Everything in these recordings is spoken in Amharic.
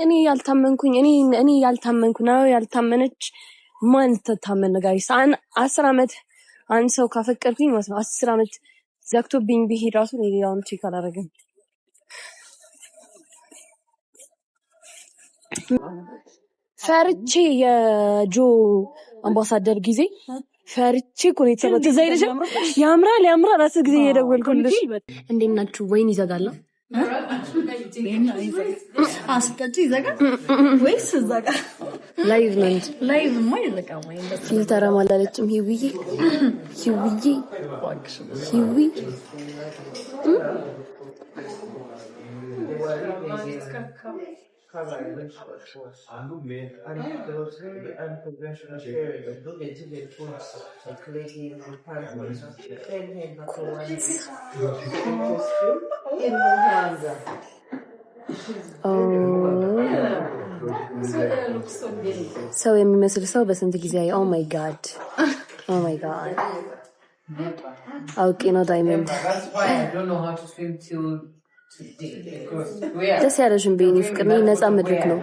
እኔ ያልታመንኩኝ እኔ ያልታመንኩ ነው ያልታመነች ማን ተታመነ? Guys 10 ዓመት አንድ ሰው ካፈቀርኩኝ ማለት ነው 10 ዓመት ዘግቶብኝ ቢሄድ ራሱ እኔ ሌላውን check አላደርግም። ፈርቼ የጆ አምባሳደር ጊዜ ፈርቼ እኮ ነው የተሰራው። ትዝ አይልሽም? ያምራል ያምራል። 10 ጊዜ እየደወልኩልሽ። እንዴት ናችሁ? ወይን ይዘጋል። አስጠጪ ይዘጋል ወይስ እዛ ጋር? Live ነው እንጂ። Live ማ ይዘጋም ወይ? Filter አላለችም። ሂውዬ ሂውዬ ሂዊ። ሰው የሚመስል ሰው በስንት ጊዜ። Oh my God, oh my God፣ አውቄ ነው ዳይመንድ። ደስ ያለሽን በይኔ ፍቅር ነፃ መድረክ ነው።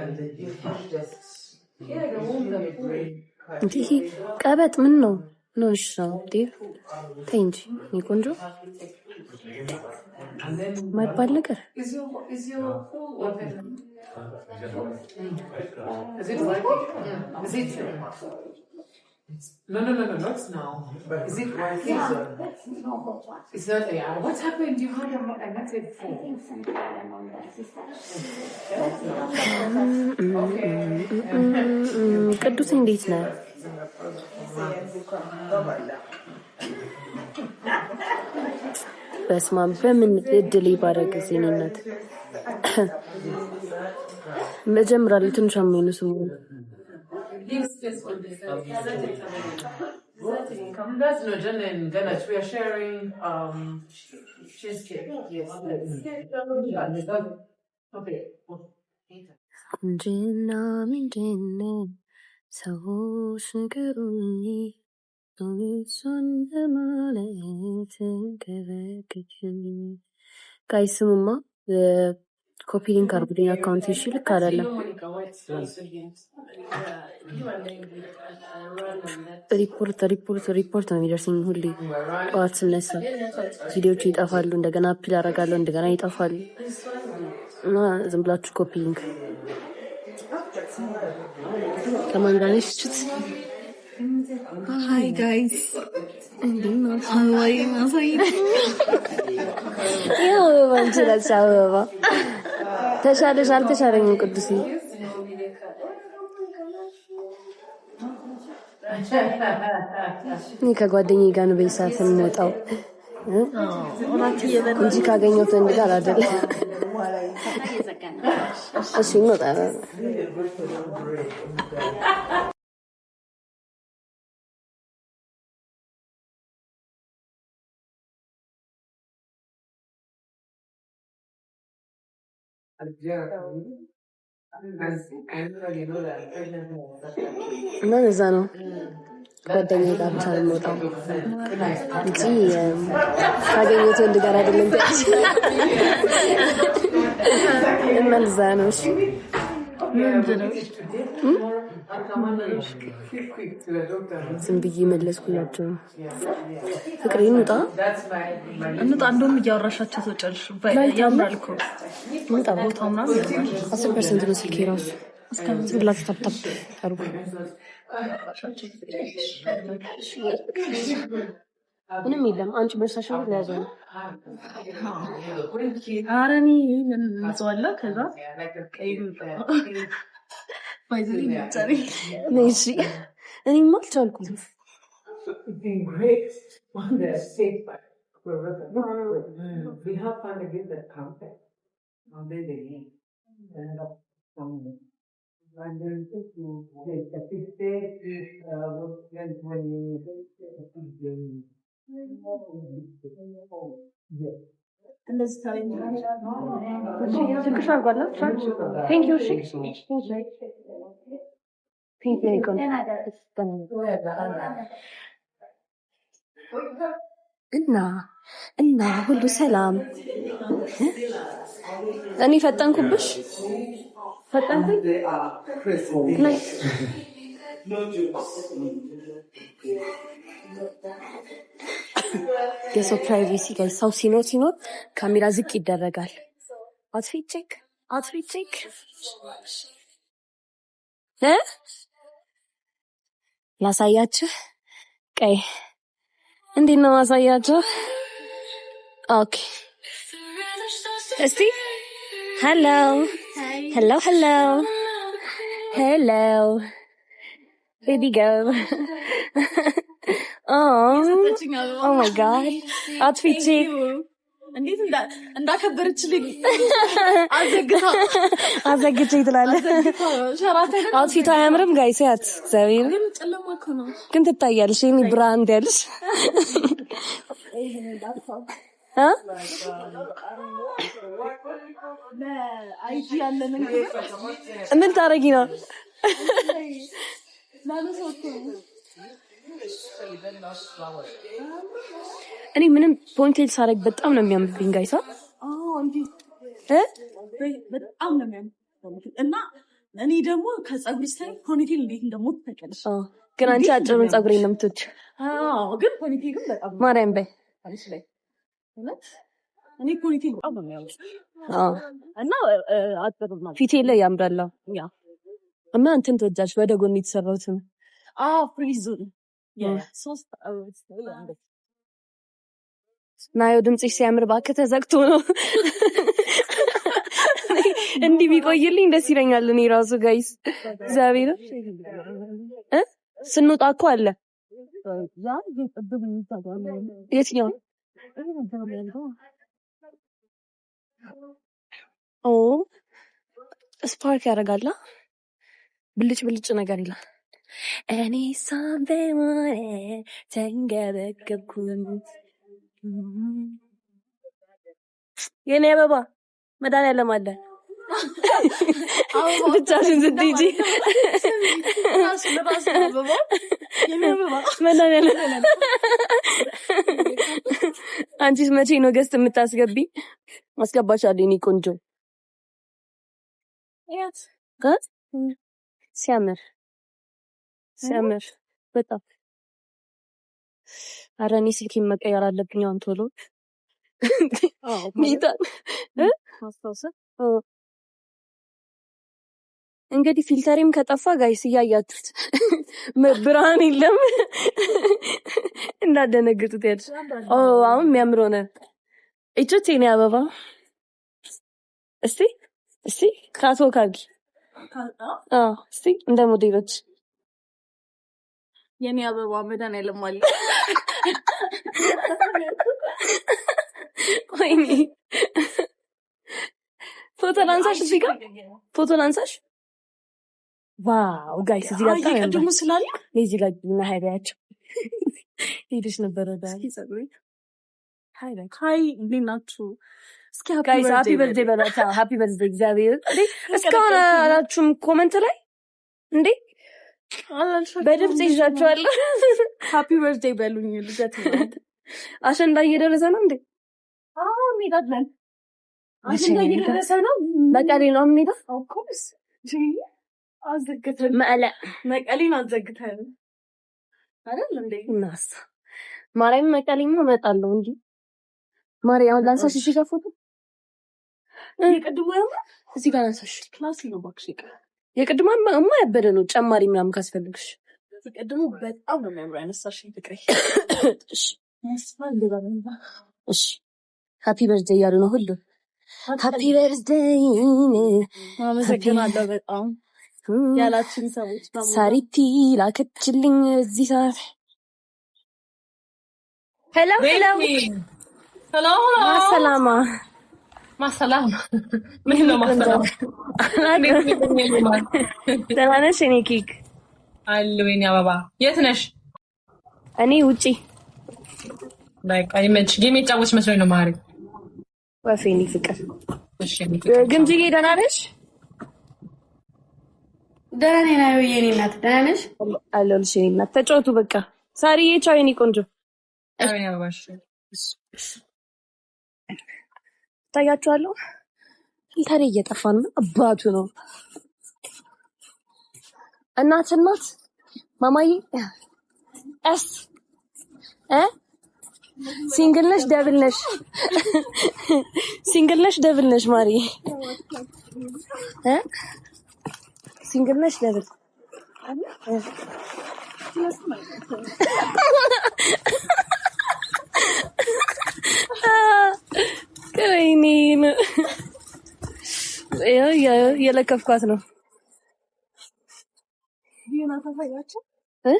እንዲህ ቀበጥ ምን ነው ነው? እሺ ነው ተይ እንጂ እኔ ቆንጆ የማይባል ነገር። No, not now. Is it working? It's not AI. What happened? You had a method for. ቅዱስ እንዴት ነህ? በስማም በምን እድል ይባረክ። የእኔ እናት መጀመሪያ ትንሽ አሞኝ ነው ስሙ። Leave space on this side. That's no Jenna and Ganach. We are sharing cheesecake. Yes. Okay. ቁንጅና ምንድን ነው? ሰዎች ንገሩኝ። እሱን ለማለት ከበክችኝ። Guys ስሙማ፣ copy link አድርጉልኝ account። እሺ ልክ አይደለም። Report report report ነው የሚደርሰኝ ሁሌ ጠዋት ስነሳ። ቪዲዮቹ ይጠፋሉ። እንደገና upload አደርጋለሁ። እንደገና ይጠፋሉ። እና ዝም ብላችሁ copy link። ከማን ጋር ነሽ? Hi guys። እንዴት ነው? አበባዬን አሳይቶ። ያው አበባ እንችላል። አበባ ተሻለሽ አልተሻለኝም? ቅዱስ እኔ ከጓደኛዬ ጋር ነው በዚህ ሰዓት የምወጣው እንጂ ካገኘሁት ወንድ ጋር አይደለም። እሺ እንወጣለን። እና እዛ ነው ጓደኛዬ ጋር ብቻ ነው የምወጣው እንጂ ካገኘሁት ወንድ ጋር አይደለም። እና እዛ ነው። እሺ። ምንድነው? ዝም ብዬ መለስኩላቸው። ፍቅሬ እንውጣ። እንውጣ። እንደውም እያወራሻቸው ትወጫለሽ። ያምራል እኮ። እንውጣ። ቦታው ምናምን ያምራል። 10% ነው ስልኬ ራሱ። ዝም ብላችሁ tap tap አድርጉ። ምንም የለም። አንቺ በርሳሽ ለያዘው ነው። ኧረ እኔ እንጽዋለሁ። ከዛ ቀይ ባይዘ እሺ እኔማ አልቻልኩም። Great on the safe We have fun again that contact. እንደዚህ ታለኝ። ስልክሽ አድርጓል። Thank you። እሺ thank you። እና ሁሉ ሰላም። እኔ ፈጠንኩብሽ፣ ፈጠንኩኝ። They are pressed. ነይ። No jokes. የሰው privacy guys፣ ሰው ሲኖር ካሜራ ዝቅ ይደረጋል። Outfit check፣ outfit check እ ላሳያችሁ። ቀይ እንዴት ነው ማሳያችሁ? Okay፣ እስቲ hello, hello, hello, hello, baby girl. Oh my God, outfit check. እንዴት እንዳከበረችልኝ አዘግታ። አዘግቼ ትላለህ። ሸራተን። Outfit ኡ አያምርም guys? ያት እግዚአብሔር። ግን ጨለማ እኮ ነው። ግን ትታያለሽ። የኔ brand ያለሽ እ ለ IG ያለንን ምን ታረጊ ነው? ላነሳው እኮ ነው። እኔ ምንም ponytail ሳረግ በጣም ነው የሚያምርብኝ guys። አዎ፣ እንዲህ እ በጣም ነው የሚያምር። እና እኔ ደግሞ ከፀጉር style ponytail እንዴት እንደሞት ታውቂያለሽ። ግን አንቺ አጭሩን ፀጉሬን ነው የምትወጂው። አዎ፣ ግን ponytail ግን በጣም ነው ማርያም በይ። አንቺ ላይ እውነት እኔ ponytail በጣም ነው የሚያምር እና አጭሩ ማለት ፊቴ ላይ ያምራል። Yeah. እና እንትን ትወጃለሽ ወደ ጎን የተሰራሁትን። አዎ፣ ፍሪዙን ሶስት። ናዮ ድምፅሽ ሲያምር እባክህ ተዘግቶ ነው። እንዲህ ቢቆይልኝ ደስ ይለኛል። እኔ ራሱ guys እግዚአብሔር እ ስንወጣ እኮ አለ። የትኛው? ኦ፣ spark ያደርጋላ፣ ብልጭ ብልጭ ነገር ይላል። እኔ ሳምበሆነ ተንገበገብኩኝ። የኔ አበባ መድኃኒዓለም አለ። ብቻሽን ስትሄጂ መድኃኒዓለም። አንቺስ መቼ ነው guest የምታስገቢ? አስገባሻለሁ የኔ ቆንጆ። እ? ሲያምር ሲያምር በጣም። ኧረ እኔ ስልኬን መቀየር አለብኝ አሁን ቶሎ ሚታ እ? እንግዲህ filter ኤም ከጠፋ guys እያያችሁት ብርሃን የለም እንዳደነግጡት ያልሽ። ኦ፣ አሁን የሚያምር ሆነ። እቾት የኔ አበባ፣ እስቲ እስቲ catwalk አድርጊ። አዎ፣ እስቲ እንደ ሞዴሎች። የኔ አበባ መድኃኒዓለም አለ። ወይኔ፣ ፎቶ ላንሳሽ፣ እዚህ ጋር ፎቶ ላንሳሽ። Wow guys፣ እዚህ ጋር በጣም ያምራል። የቅድሙ ስላለ እኔ እዚህ ጋር እና hi በያቸው። ሄደሽ ነበረ ወደ hi በያቸው። Hi፣ እንዴት ናችሁ? እስኪ happy Guys, happy birthday በሏታ። Happy birthday። እግዚአብሔር እንዴ እስካሁን አላችሁም comment ላይ እንዴ? በድምጽ ይዣቸዋለሁ። Happy birthday በሉኝ። ልደት ነው። አሸንዳ እየደረሰ ነው እንዴ? አዎ፣ እንሄዳለን። አሸንዳ እየደረሰ ነው። መቀሌ ነው የምንሄደው። Of course፣ አዘግተን መቀለ። መቀሌን አዘግተን አይደል እንዴ? እናስ ማርያም መቀሌማ እመጣለሁ እንጂ። ማርያም፣ አሁን ላንሳሽ እዚህ ጋር ፎቶ። የቅድሙ ያምራል። እዚህ ጋር ላንሳሽ። Classy ነው እባክሽ። ይቅር። የቅድማ እማ ያበደ ነው። ጨማሪ ምናምን ካስፈልግሽ። የቅድሙ በጣም ነው የሚያምረው። ያነሳሽኝ ፍቅሬ። እሺ እሺ፣ happy birthday እያሉ ነው ሁሉ። Happy birthday. አመሰግናለሁ በጣም ያላችን ሰዎች በሙሉ። ሳሪቲ ላከችልኝ እዚህ ሰዓት። Hello, hello. Hello. ማሰላማ። ማሰላም ምን ነው ማሰላም? ደህና ነሽ የኔ ኬክ? አለሁ የኔ አበባ። የት ነሽ? እኔ ውጪ። በቃ ይመችሽ። Game የጫወትሽ መስሎኝ ነው ማሪ። ወፌ የኔ ፍቅር። እሺ የኔ ፍቅር። ግምጅዬ ደህና ነሽ? ደህና ነኝ ናዮ የኔ እናት፣ ደህና ነሽ? አለሁልሽ የኔ እናት። ተጫወቱ በቃ። ሳሪዬ ቻው የኔ ቆንጆ። ቻው የኔ አበባ። እሺ። ታያችኋለሁ። Filter ኤ እየጠፋ ነው። ምን አባቱ ነው? እናት እናት ማማዬ እስ እ single ነሽ double ነሽ? Single ነሽ double ነሽ? ማሪ እ single ነሽ double? ወይኔ የለከፍኳት ነው። እ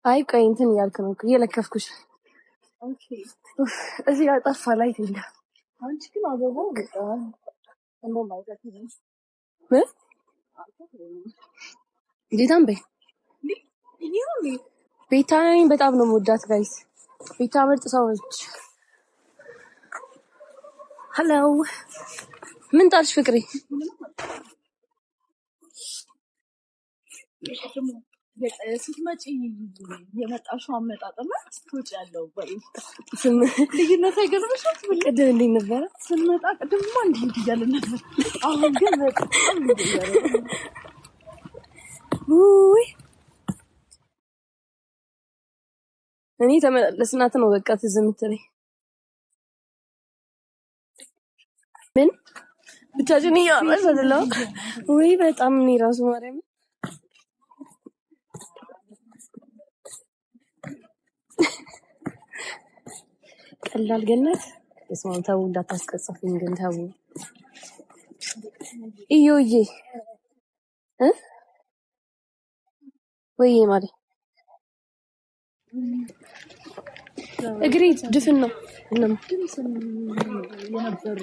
አይ ቆይ እንትን እያልክ ነው እየለከፍኩሽ። እዚህ ጋር ጠፋ light የለም። አንቺ ግን አበባው በቃ እንደውም አይተክልም። እ ጌታን በይ ቤታ በጣም ነው የምወዳት guys። ቤታ ምርጥ ሰው ነች። Hello ምን ጣልሽ ፍቅሬ? ስትመጪ የመጣሽው አመጣጥና ስትወጪ ያለው ወይ ልዩነት አይገርምሽም? ቅድም እንዴት ነበረ? ስንመጣ ቅድምማ እንዲህ እንዲህ እያልን ነበር። አሁን ግን በጣም እንዲህ እያለ ነው። ውይ እኔ ተመላለስናት ነው በቃ ትዝ የምትለኝ። ምን ብቻችን እያወራሽ አይደለም ወይ? በጣም እኔ ራሱ ማርያም ቀላል ገነት በስመ አብ ተው፣ እንዳታስቀጽፉኝ ግን ተው። እዮዬ እ ወይዬ ማሪ እግሬ ድፍን ነው። ምንም የነበሩ